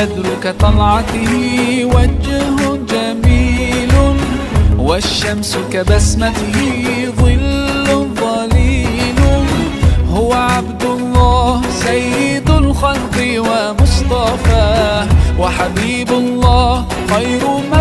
البدر كطلعته وجه جميل، والشمس كبسمته ظل ظليل. هو عبد الله سيد الخلق ومصطفاه، وحبيب الله خير من